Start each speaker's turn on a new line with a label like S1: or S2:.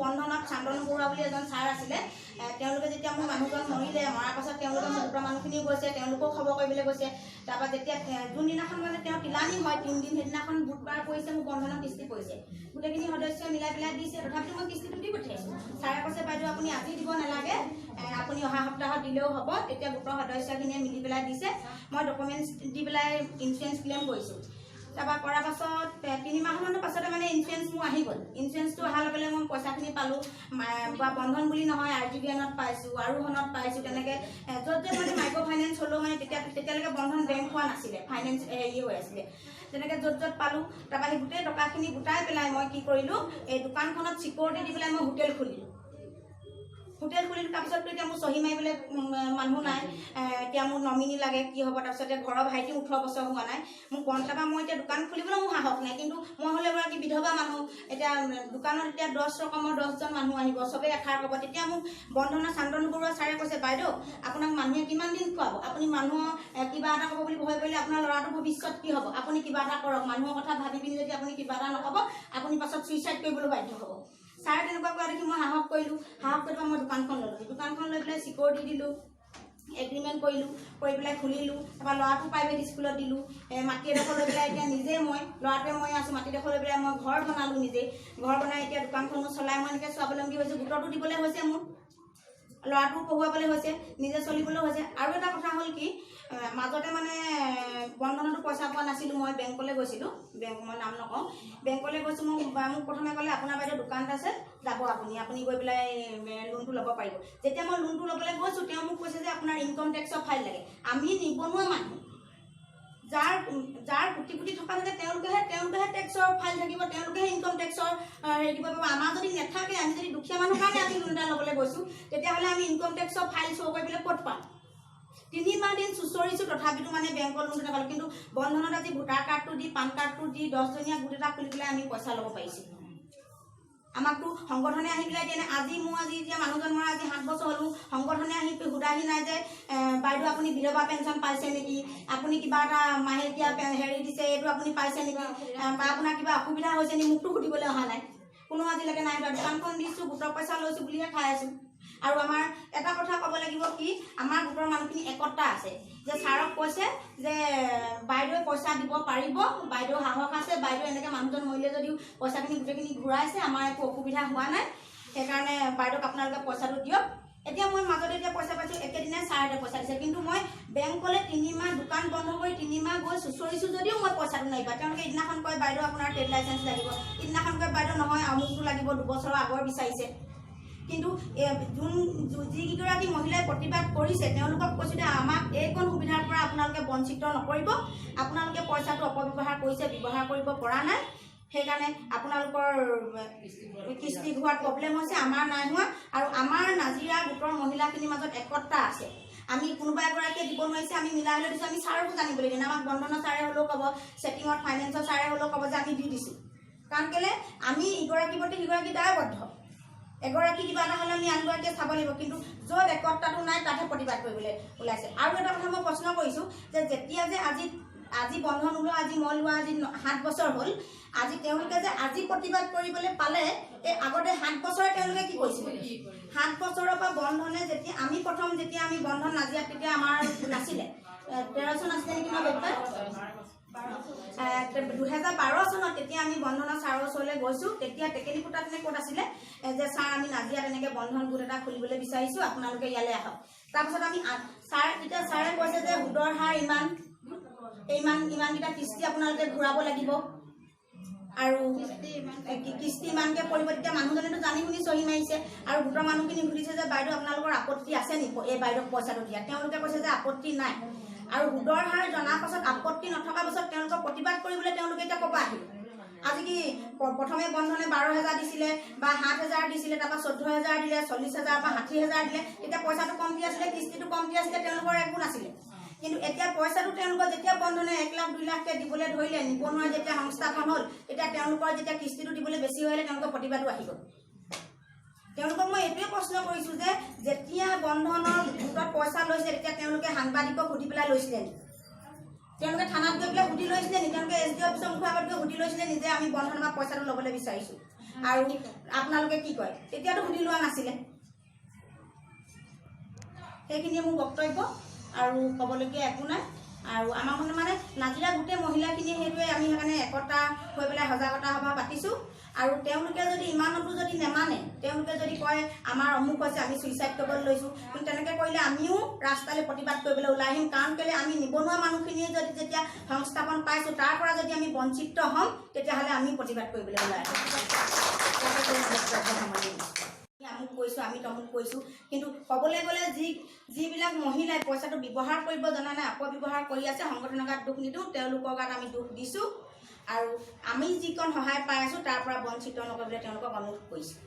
S1: বন্ধনত চন্দন বৰুৱা বুলি এজন ছাৰ আছিলে, তেওঁলোকে যেতিয়া মোৰ মানুহজন মৰিলে, মৰাৰ পাছত তেওঁলোকে মোৰ গোটৰ মানুহখিনিও গৈছে, তেওঁলোকেও খবৰ কৰিবলৈ গৈছে। তাৰপৰা যেতিয়া যোনদিনাখন মানে তেওঁ তিলানী হয় 3 দিন, সেইদিনাখন বুধবাৰ পৰিছে, মোৰ বন্ধনৰ কিস্তি পৰিছে। গোটেইখিনি সদস্যই মিলাই পেলাই দিছে, তথাপিতো মই কিস্তিটো দি পঠিয়াইছোঁ। ছাৰে কৈছে, বাইদেউ, আপুনি আজি দিব নালাগে, আপুনি অহা সপ্তাহত দিলেও হ'ব। তেতিয়া গোটৰ সদস্যখিনিয়ে মিলি পেলাই দিছে। মই ডকুমেণ্টছ দি পেলাই ইঞ্চুৰেঞ্চ ক্লেইম কৰিছোঁ। তাৰপৰা কৰাৰ পাছত 3 মাহমানৰ পাছতে মানে ইঞ্চুৰেঞ্চ মোৰ আহি গ'ল। ইঞ্চুৰেঞ্চটো অহাৰ লগে লগে মই পইচাখিনি পালোঁ। বা বন্ধন বুলি নহয়, আৰজিবিএনত পাইছোঁ, আৰোহণত পাইছোঁ, তেনেকৈ য'ত য'ত মানে মাইক্ৰ' ফাইনেন্স হ'লেও, মানে তেতিয়ালৈকে বন্ধন বেংক হোৱা নাছিলে, ফাইনেন্স হেৰি হৈ আছিলে, তেনেকৈ য'ত য'ত পালোঁ। তাৰপৰা সেই গোটেই টকাখিনি গোটাই পেলাই মই কি কৰিলোঁ, এই দোকানখনত চিকিউৰিটি দি পেলাই মই হোটেল খুলিলোঁ। হোটেল খুলিলোঁ, তাৰপিছততো এতিয়া মোৰ চহী মাৰিবলৈ মানুহ নাই। এতিয়া মোৰ নমিনী লাগে, কি হ'ব? তাৰপিছতে ঘৰৰ ভাইটি 18 বছৰ হোৱা নাই। মোক তাৰপৰা মই এতিয়া দোকান খুলিবলৈ মোৰ সাহস নাই। কিন্তু মই হ'লে এগৰাকী বিধৱা মানুহ। এতিয়া দোকানত এতিয়া 10 ৰকমৰ 10জন মানুহ আহিব, চবেই এষাৰ ক'ব। তেতিয়া মোক বন্ধনৰ চন্দন বৰুৱা ছাৰে কৈছে, বাইদেউ, আপোনাক মানুহে কিমান দিন খুৱাব? আপুনি মানুহৰ কিবা এটা ক'ব বুলি ভয় কৰিলে আপোনাৰ ল'ৰাটোৰ ভৱিষ্যত কি হ'ব? আপুনি কিবা এটা কৰক। মানুহৰ কথা ভাবি পিনি যদি আপুনি কিবা এটা নক'ব, আপুনি পাছত চুইচাইড কৰিবলৈ বাধ্য হ'ব। ছাৰে তেনেকুৱা কোৱা দেখি মই সাহস কৰিলোঁ। সাহস কৰি পেলাই মই দোকানখন ল'লোঁ। দোকানখন লৈ পেলাই চিকিউৰিটি দিলোঁ, এগ্ৰিমেণ্ট কৰিলোঁ, কৰি পেলাই খুলিলোঁ। তাৰপৰা ল'ৰাটো প্ৰাইভেট স্কুলত দিলোঁ। মাটি এডোখৰ লৈ পেলাই এতিয়া নিজে মই, ল'ৰাটোৱে মই আছোঁ। মাটিডোখৰ লৈ পেলাই মই ঘৰ বনালোঁ নিজে। ঘৰ বনাই এতিয়া দোকানখনো চলাই মই এনেকৈ স্বাৱলম্বী হৈছোঁ। গোটতো দিবলৈ হৈছে, মোৰ ল'ৰাটোও পঢ়ুৱাবলৈ হৈছে, নিজে চলিবলৈও হৈছে। আৰু এটা কথা হ'ল কি, মাজতে মানে বন্ধনতো পইচা পোৱা নাছিলোঁ। মই বেংকলৈ গৈছিলোঁ, বেংক মই নাম নকওঁ, বেংকলৈ গৈছোঁ। মোক প্ৰথমে ক'লে, আপোনাৰ বাইদেউ দোকানত আছে, যাব আপুনি, আপুনি গৈ পেলাই লোনটো ল'ব পাৰিব। যেতিয়া মই লোনটো ল'বলৈ গৈছোঁ, তেওঁ মোক কৈছে যে আপোনাৰ ইনকম টেক্সৰ ফাইল লাগে। আমি নিবনুৱা মানুহ, যাৰ যাৰ কোটি কোটি টকা থাকে, তেওঁলোকেহে টেক্সৰ ফাইল থাকিব, তেওঁলোকেহে ইনকম টেক্সৰ হেৰি দিব পাৰিব। আমাৰ যদি নাথাকে, আমি যদি দুখীয়া মানুহ কাৰণে আমি লোন এটা ল'বলৈ গৈছোঁ, তেতিয়াহ'লে আমি ইনকম টেক্সৰ ফাইল শ্ব' কৰি পেলাই ক'ত পাম? 3 মাহ দিন চুচৰিছোঁ, তথাপিতো মানে বেংকৰ লোনটো নাপালোঁ। কিন্তু বন্ধনত আজি ভোটাৰ কাৰ্ডটো দি, পান কাৰ্ডটো দি, 10জনীয়া গোট এটা খুলি পেলাই আমি পইচা ল'ব পাৰিছোঁ। আমাকতো সংগঠনে আহি পেলাই দিয়া নাই। আজি মোৰ আজি এতিয়া মানুহজন মৰা আজি 7 বছৰ হ'ল, মোক সংগঠনে আহি সোধাহি নাই যে বাইদেউ, আপুনি বিধৱা পেঞ্চন পাইছে নেকি? আপুনি কিবা এটা মাহেকীয়া হেৰি দিছে, এইটো আপুনি পাইছে নেকি? বা আপোনাৰ কিবা অসুবিধা হৈছে নেকি? মোকতো সুধিবলৈ অহা নাই কোনো আজিলৈকে। নাই সোধা। দোকানখন দিছোঁ, গোটৰ পইচা লৈছোঁ বুলিহে খাই আছোঁ। আৰু আমাৰ এটা কথা ক'ব লাগিব কি, আমাৰ গোটৰ মানুহখিনি একতা আছে যে ছাৰক কৈছে যে বাইদেৱে পইচা দিব পাৰিব, বাইদেউ সাহস আছে, বাইদেউ এনেকৈ মানুহজন মৰিলে যদিও পইচাখিনি গোটেইখিনি ঘূৰাইছে, আমাৰ একো অসুবিধা হোৱা নাই, সেইকাৰণে বাইদেউক আপোনালোকে পইচাটো দিয়ক। এতিয়া মই মাজতে এতিয়া পইচা পাইছোঁ, একেদিনাই ছাৰহঁতে পইচা দিছে। কিন্তু মই বেংকলৈ 3 মাহ দোকান বন্ধ কৰি 3 মাহ গৈ চুচৰিছোঁ যদিও মই পইচাটো নাই পোৱা। তেওঁলোকে ইদিনাখন কয়, বাইদেউ, আপোনাৰ ট্ৰেড লাইচেঞ্চ লাগিব। ইদিনাখন কয়, বাইদেউ নহয়, আমুকটো লাগিব, 2 বছৰৰ আগৰ বিচাৰিছে। কিন্তু যোন যিকেইগৰাকী মহিলাই প্ৰতিবাদ কৰিছে, তেওঁলোকক কৈছোঁ যে আমাক এইকণ সুবিধাৰ পৰা আপোনালোকে বঞ্চিত নকৰিব। আপোনালোকে পইচাটো অপব্যৱহাৰ কৰিছে, ব্যৱহাৰ কৰিব পৰা নাই, সেইকাৰণে আপোনালোকৰ কিস্তি ঘূৰোৱাত প্ৰব্লেম হৈছে, আমাৰ নাই হোৱা। আৰু আমাৰ নাজিৰা গোটৰ মহিলাখিনিৰ মাজত একতা আছে। আমি কোনোবা এগৰাকীয়ে দিব নোৱাৰিছে, আমি মিলাই হ'লেও দিছোঁ। আমি ছাৰকো জানিবলৈ দিয়া নাই। আমাক বন্ধনৰ ছাৰে হ'লেও ক'ব, ছেটিঙত ফাইনেন্সৰ ছাৰে হ'লেও ক'ব যে আমি দি দিছোঁ। কাৰণ কেলে, আমি ইগৰাকীৰ প্ৰতি সিগৰাকী দায়বদ্ধ। এগৰাকী কিবা এটা হ'লে আমি আনগৰাকীয়ে চাব লাগিব। কিন্তু য'ত একতাটো নাই, তাতহে প্ৰতিবাদ কৰিবলৈ ওলাইছে। আৰু এটা কথা মই প্ৰশ্ন কৰিছোঁ যে যেতিয়া যে আজি আজি বন্ধন ওলোৱা, আজি মই লোৱা আজি 7 বছৰ হ'ল, আজি তেওঁলোকে যে আজি প্ৰতিবাদ কৰিবলৈ পালে, এই আগতে 7 বছৰে তেওঁলোকে কি কৰিছিলে? 7 বছৰৰ পৰা বন্ধনে যেতিয়া আমি প্ৰথম যেতিয়া আমি বন্ধন নাজিয়াত, তেতিয়া আমাৰ নাছিলে, 13 চন আছিলে নেকি ন বেগপাত? 2012 চনত তেতিয়া আমি বন্ধনৰ ছাৰৰ ওচৰলৈ গৈছোঁ। তেতিয়া টেকেলিপুতাত নে ক'ত আছিলে, যে ছাৰ, আমি নাজিয়াত এনেকৈ বন্ধন গোট এটা খুলিবলৈ বিচাৰিছোঁ, আপোনালোকে ইয়ালৈ আহক। তাৰপিছত আমি ছাৰ তেতিয়া ছাৰে কৈছে যে সুদৰ হাৰ ইমান ইমান, ইমানকেইটা কিস্তি আপোনালোকে ঘূৰাব লাগিব আৰু কিস্তি ইমানকে পৰিব। তেতিয়া মানুহজনেতো জানি শুনি চহী মাৰিছে। আৰু গোটৰ মানুহখিনি সুধিছে যে বাইদেউ, আপোনালোকৰ আপত্তি আছে নেকি এই বাইদেউক পইচাটো দিয়া? তেওঁলোকে কৈছে যে আপত্তি নাই। আৰু সুদৰ হাৰ জনাৰ পাছত, আপত্তি নথকা পাছত তেওঁলোকক প্ৰতিবাদ কৰিবলৈ তেওঁলোকে এতিয়া ক'ৰপৰা আহিল? আজি কি প্ৰথমে বন্ধনে 12 হেজাৰ দিছিলে বা 7 হেজাৰ দিছিলে, তাৰপৰা 14 হেজাৰ দিলে, 40 হেজাৰ বা 60 হেজাৰ দিলে। তেতিয়া পইচাটো কমটি আছিলে, কিস্তিটো কমটি আছিলে, তেওঁলোকৰ একো নাছিলে। কিন্তু এতিয়া পইচাটো তেওঁলোকৰ যেতিয়া বন্ধনে 1 লাখ 2 লাখকৈ দিবলৈ ধৰিলে, নিবনুৱা যেতিয়া সংস্থাপন হ'ল, তেতিয়া তেওঁলোকৰ যেতিয়া কিস্তিটো দিবলৈ বেছি হ'লে তেওঁলোকৰ প্ৰতিবাদো আহি গ'ল। তেওঁলোকক মই এইটোৱে প্ৰশ্ন কৰিছোঁ যে যেতিয়া বন্ধনৰ গোটত পইচা লৈছিলে, তেতিয়া তেওঁলোকে সাংবাদিকক সুধি পেলাই লৈছিলে নেকি? তেওঁলোকে থানাত গৈ পেলাই সুধি লৈছিলে নেকি? তেওঁলোকে এছ ডি অফিচৰ মুখৰ আগত গৈ সুধি লৈছিলে নিজে, আমি বন্ধনৰ পৰা পইচাটো ল'বলৈ বিচাৰিছোঁ? আৰু আপোনালোকে কি কয়, তেতিয়াতো সুধি লোৱা নাছিলে। সেইখিনিয়ে মোৰ বক্তব্য আৰু ক'বলগীয়া একো নাই। আৰু আমাৰ মানে নাজিৰা গোটেই মহিলাখিনিয়ে সেইটোৱে আমি সেইকাৰণে একতা হৈ পেলাই সজাগতা সভা পাতিছোঁ। আৰু তেওঁলোকে যদি ইমানতো যদি নেমানে, তেওঁলোকে যদি কয় আমাৰ অমুক হৈছে, আমি চুইচাইড কৰিবলৈ লৈছোঁ, কিন্তু তেনেকৈ কৰিলে আমিও ৰাস্তালৈ প্ৰতিবাদ কৰিবলৈ ওলাই আহিম। কাৰণ কেলৈ, আমি নিবনুৱা মানুহখিনিয়ে যদি যেতিয়া সংস্থাপন পাইছোঁ, তাৰ পৰা যদি আমি বঞ্চিত হ'ম, তেতিয়াহ'লে আমিও প্ৰতিবাদ কৰিবলৈ ওলাই আহিম। ইয়াতে মোৰ বক্তব্য সামৰণি দিছোঁ। আমুক কৈছোঁ, আমি তমুক কৈছোঁ, কিন্তু ক'বলৈ গ'লে যিবিলাক মহিলাই পইচাটো ব্যৱহাৰ কৰিব জনা নাই, অপব্যৱহাৰ কৰি আছে, সংগঠনৰ গাত দোষ নিদিওঁ, তেওঁলোকৰ গাত আমি দোষ দিছোঁ। আৰু আমি যিকণ সহায় পাই আছোঁ, তাৰ পৰা বঞ্চিত নকৰিবলৈ তেওঁলোকক অনুৰোধ কৰিছোঁ।